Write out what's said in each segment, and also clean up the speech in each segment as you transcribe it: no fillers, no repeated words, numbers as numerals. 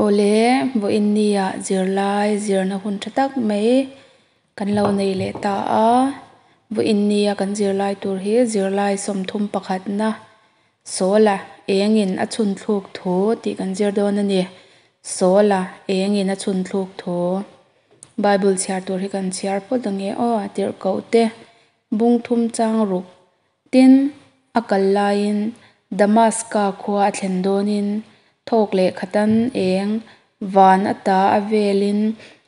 Awle, vawiin nia zirlai zirna hun tha tak mai kan lo nei leh ta a. Vawiin nia kan zirlai tur hi zirlai 30 pakhatna Sawla engin a chhun thluk thu tih kan zir dawn a ni. Sawla engin a chhun thluk thu. Bible chhiar tur hi kan chhiar phawt ange aw, tirhkoh te bung thum chang ruk. Tin, a kal laiin Damaska khua a thlen dawnin thawk leh khatan eng van ata a velin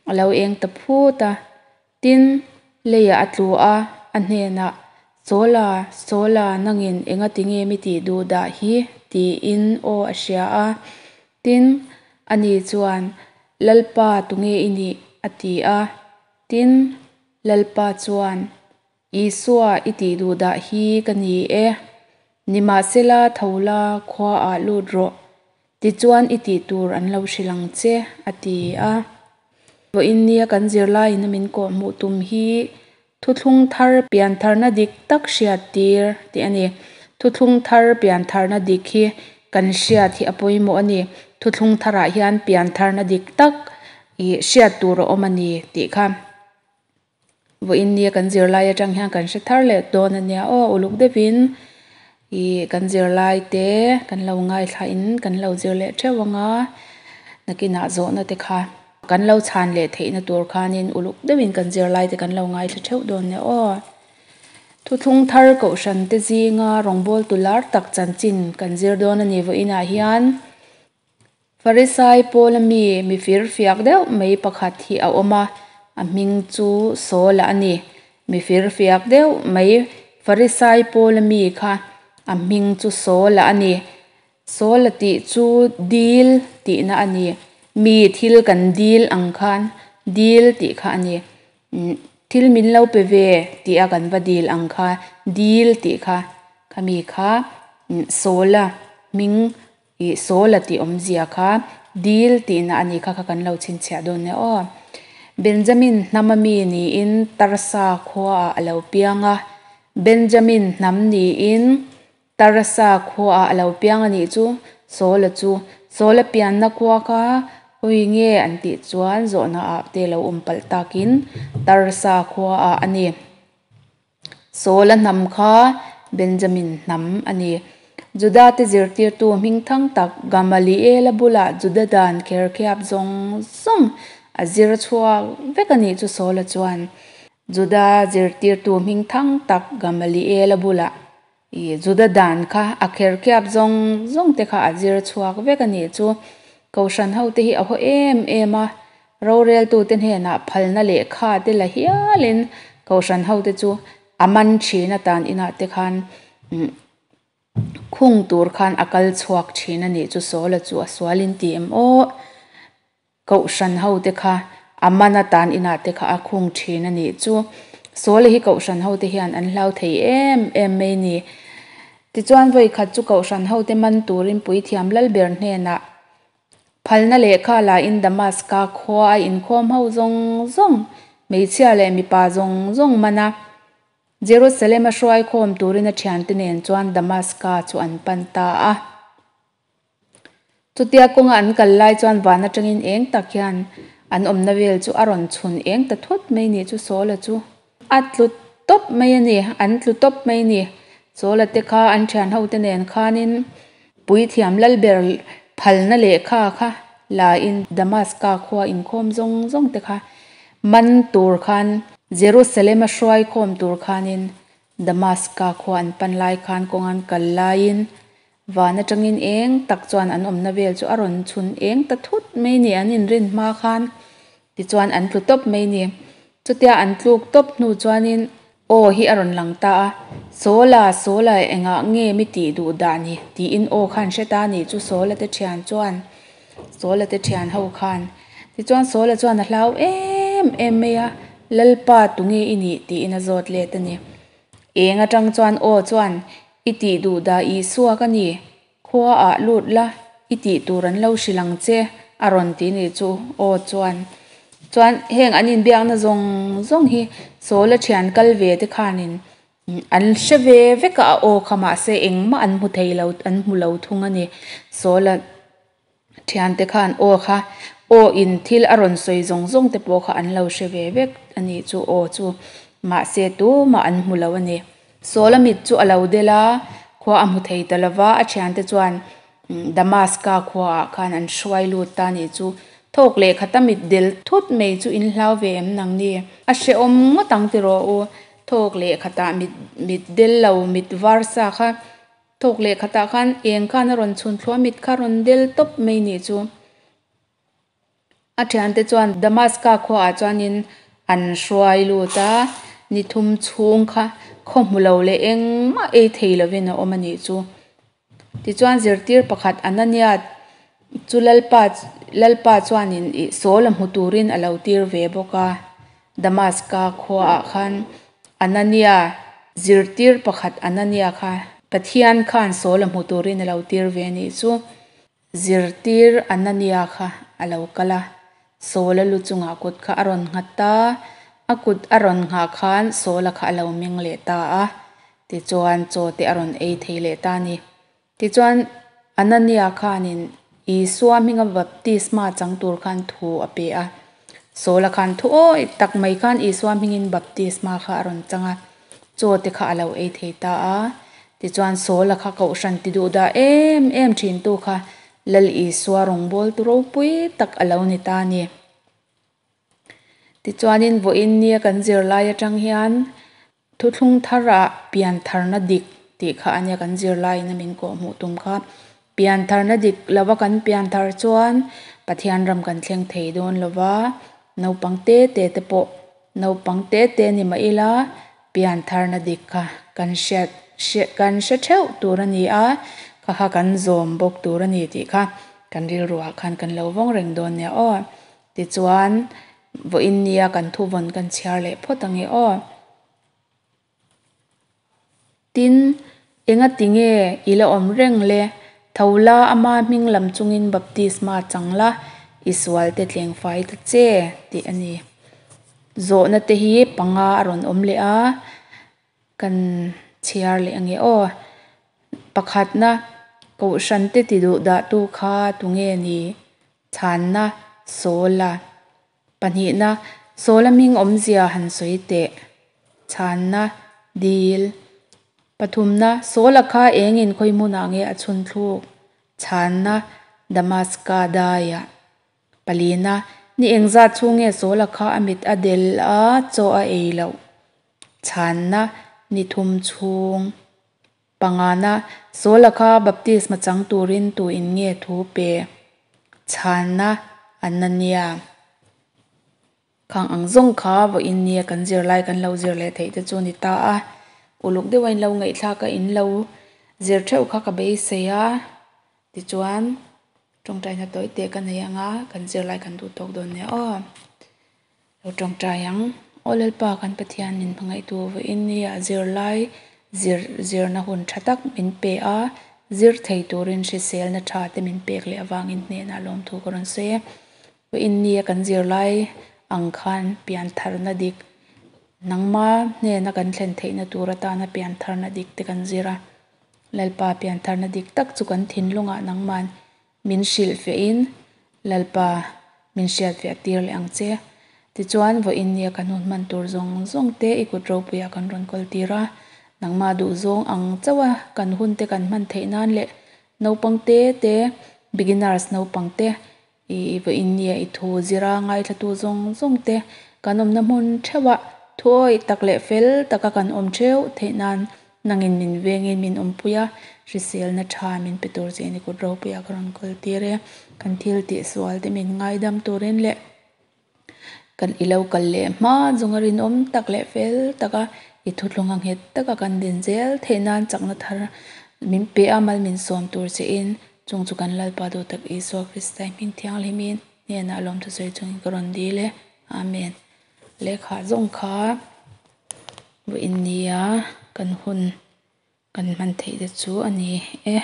a lo eng ta phut a. Tin, leiah a tlu a, a hnenah, Sawla, Sawla, nangin enga tinge mi tih duh dah hi? tiin aw a hria a. Tin, ani chuan, Lalpa, tunge i nih? a ti a. Tin, Lalpa chuan, Isua i tih duh dah hi ka ni e. Nimahsela tho la, khuaah lut rawh. Tichuan i tih tur an lo hrilh ang che, a ti a. Vawiin nia kan zirlaiin a min kawhhmuh tum hi Thuthlung thar piantharna dik tak hriat tir tih a ni. Thuthlung thar piantharna dik hi kan hriat hi a pawimawh a ni. Thuthlung tharah hian piantharna dik tak ih hriat tur a awm a ni tih kha. Vawiin nia kan zirlai atang hian kan hre thar leh dawn a nia aw uluk deuhin ih kan zirlai te kan lo ngaithla in kan lo zir leh theuh ang a nakinah zawhna te kha kan lo chhan leh theihna tur khanin uluk deuhin kan zirlai te kan lo ngaithla theuh dawn nia aw. Thuthlung thar kohhran te zinga rawngbawl tu lar tak chanchin kan zir dawn a ni vawiinah hian. Farisai pawla mi mi fir fiak deuh mai pakhat hi a awm a, a hming chu Saul-a a ni. Mi fir fiak deuh mai Farisai pawla mi kha a hming chu Saul-a a ni. Saul-a tih chu dil tihna a ni. Mi thil kan dil ang khan dil tih kha a ni. Thil min lo pe ve tih a kan va dil ang kha dil tih kha khami kha Saul-a hming Ih Saul-a tih awmzia kha dil tihna a ni kha kha kan lo chhinchhiah dawn nia aw. Benjamin hnam a mi niin Tarsa khuaah a lo piang a. Benjamin hnam niin Tarsa khuaah a lo piang a nih chu Saul-a chu. Saul-a pianna khua kha hawi nge an tih chuan zawhna ah te lo awm palh takin Tarsa khuaah a ni. Saul-a hnam kha Benjamin hnam a ni. Juda-te zirtirtu hming thang tak Gamaliel-a bulah Juda dan kherkhiap zawng zawng a zir chhuak vek a nih chu Saul-a chuan Juda zirtirtu hming thang tak Gamaliel-a bulah Ih, Juda dan kha a kherkhiap zawng zawng te kha a zir chhuak vek a nih chu. Kohhran ho te hi a haw em em a, roreltute hnenah phalna lehkha te la hialin Kohhran ho te chu a man thin a tan inah te khan khung tur khan a kal chhuak thin a nih chu Sawla chu a sual in ti em aw. Kohhran ho te kha a man atan inah te kha a khung thin a nih chu. Sawle hi Kohhran ho te hian an hlau thei em em mai ni. Tichuan vawi khat chu Kohhran ho te man turin Puithiam Lalber hnenah phalna lehkha la in Damaska khua a inkhawm ho zawng zawng, hmeichhia leh mipa zawng zawng man a Jerusalem a hruaikhawm turin a thiante nen chuan Damaska chu an pan ta a. Chutia kawnga an kal lai chuan van atangin eng tak hian an awmna vel chu a rawn chhun eng ta thut mai ni chu Sawla chu a tlu tawp mai a ni, an tlu tawp mai a ni. Sawla te kha an thian ho te nen khanin Puithiam Lalber phalna lehkha kha la in Damaska khua inkhawm zawng zawng te kha man tur khan Jerusalem a hruaikhawm tur khanin Damaska khua an pan lai khan kawng an kal laiin Van atangin eng tak chuan an awmna vel chu a rawn chhun eng ta thut mai ni, an inrin hma khan tichuan an tlu tawp mai ni. Chutia an tluk tawp hnu chuanin aw hi a rawn lang ta a, Sawla, Sawla engah nge mi tih duh dah ni? tiin aw khan hre ta ni chu Sawla te thian chuan, Sawla te thian ho khan. Tichuan Sawla chuan a hlau em em mai a, Lalpa tunge i nih? tiin a zawt let a ni. Eng atang chuan aw chuan I tih duh dah Isua ka ni, khua ah lut la, i tih tur an lo hrilh ang che, a rawn ti nih chu aw chuan. Chuan heng an inbiakna zawng zawng hi Sawla thian kal ve te khanin an hre ve vek a, a aw kha mahse engmah an hmu thei lo, an hmu lo thung a ni. Sawla. Thiante khan aw kha aw in thil a rawn sawi zawng zawng te pawh kha an lo hre ve vek a nih chu aw chu mahse tumah an hmu lo a ni. Saula mit chu a lo del a, khua a hmu thei ta lo va, a thiante chuan Damaska khuaah khan an hruai lut ta a nih chu. Thawk leh khata mit del thut mai chu in hlau ve em nang ni? A hrehawm ngawt ang tiraw u. Thawk leh khatah mit mit del lo mit var sa kha Thawk leh khatah khan eng khan a rawn chhun thluah mit kha rawn del tawp mai nih chu. A thiante chuan Damaska khuaah chuanin an hruai lut a, ni thum chhung kha khaw hmu lo leh engmah ei thei lovin a awm a nih chu. Tichuan zirtir pakhat Anania chu Lalpa Lalpa chuanin ih Saul a hmu turin a lo tir ve bawk a. Damaska khuaah khan Anania zirtir pakhat Anania kha Pathian khan Saul a hmu turin a lo tir ve nih chu. Zirtir Anania kha a lo kal a, Saul-a lu chungah kut kha a rawn nghat a, a kut a rawn nghah khan Saul-a kha a lo meng leh ta a, tichuan chaw te a rawn ei thei leh ta a ni. Tichuan Anania khanin Isua hminga baptisma chang tur khan thu a pe a, Saul-a khan thu awih tak mai khan Isua hmingin baptisma kha a rawn chang a, chaw te kha a lo ei thei ta a. Tichuan Saul-a kha kohhran ti duh dah em em thintu kha Lal Isua rawngbawltu ropui tak a lo ni ta a ni. Tichuanin vawiin nia kan zirlai atang hian Thuthlung tharah piantharna dik tih kha a nia kan zirlaiin a min kawh hmuh tum kha. Piantharna dik lova kan pianthar chuan Pathian ram kan thleng thei dawn lova, naupang te te te pawh naupang te te ni mah ila piantharna dik kha kan hriat kan hre theuh tur a ni a, kha kha kan zawm bawk tur a ni tih kha kan rilruah khan kan lo vawng reng dawn nia aw. Tichuan vawiin nia kan thuvawn kan chhiar leh phawt ang e aw. Tin, enga ti nge i la awm reng le? Tho la, ama hming lam chungin baptisma chang la, i sualte tleng fai ta che, tih a ni. Zawhna te hi panga a rawn awm leh a, kan chhiar leh ange aw. Pakhatna, Kohhrante ti duh dahtu kha tunge ni? Chhanna, Saula. Pahnihna, Saula hming awmzia han sawi teh. Chhanna, Dil. Pathumna, Saula kha engin khawi hmunah nge a chhun thluk? Chhanna, Damaska daiah. Palina, Ni engzat chhung nge Saula kha a mit a del a, chaw a ei loh? Chhanna, Ni thum chhung. Pangana, Saula kha baptisma chang turin tu in nge thu pe? Chhanna, Anania. Khang ang zawng kha vawiin nia kan zirlai kan lo zir leh theih te chu ni ta a. Uluk deuha in lo ngaihthlak a, in lo zir theuh kha ka beisei a. Tichuan, tawngtaina tawi teh ka nei anga kan zirlai kan duh tawk dawn nia aw. Lo tawngtai ang. Aw Lalpa kan Pathian min hmangaihtu vawiin nia zirlai zir zirna hun tha tak min pe a, zir thei turin hriselna tha te min pek leh avangin hnenah lawmthu ka rawn sawi e. Vawiin nia kan zirlai ang khan piantharna dik nangma hnena kan thlen theihna tur atana piantharna dik te kan zir a. Lalpa piantharna dik tak chu kan thinlungah nangman min hrilh fehin Lalpa min hriat fiah tir leh ang che. Tichuan, vawiin nia kan hun hman tur zawng zawng te i kut ropuiah kan rawn kawl tir a, nangmah duhzawng ang chauha kan hun te kan hman theih nan leh naupang te te, beginners naupang te, I vawiin nia i thu zira ngaithlatu zawng zawng te kan awmna hmun theuhah thuawih tak leh fel taka kan awm theuh theih nan nangin min vengin min awmpui a, hriselna tha min pe tur che ni kut ropuiah ka rawn kawl tir e. Kan thil tihsual te min ngaidam turin leh kan i lo kal leh hma zawnga rinawm tak leh fel taka i thuthlung a nghet taka kan din zel theih nan chakna thar min pe a, mal min sawm tur che in Chung chu kan Lalpa duh tak Isua Krista i hming thianghlimin hnenah lawmthu sawi chungin ka rawn dil e. Amen. Lehkha zawng kha vawiin nia kan hun kan hman theih te chu a ni e.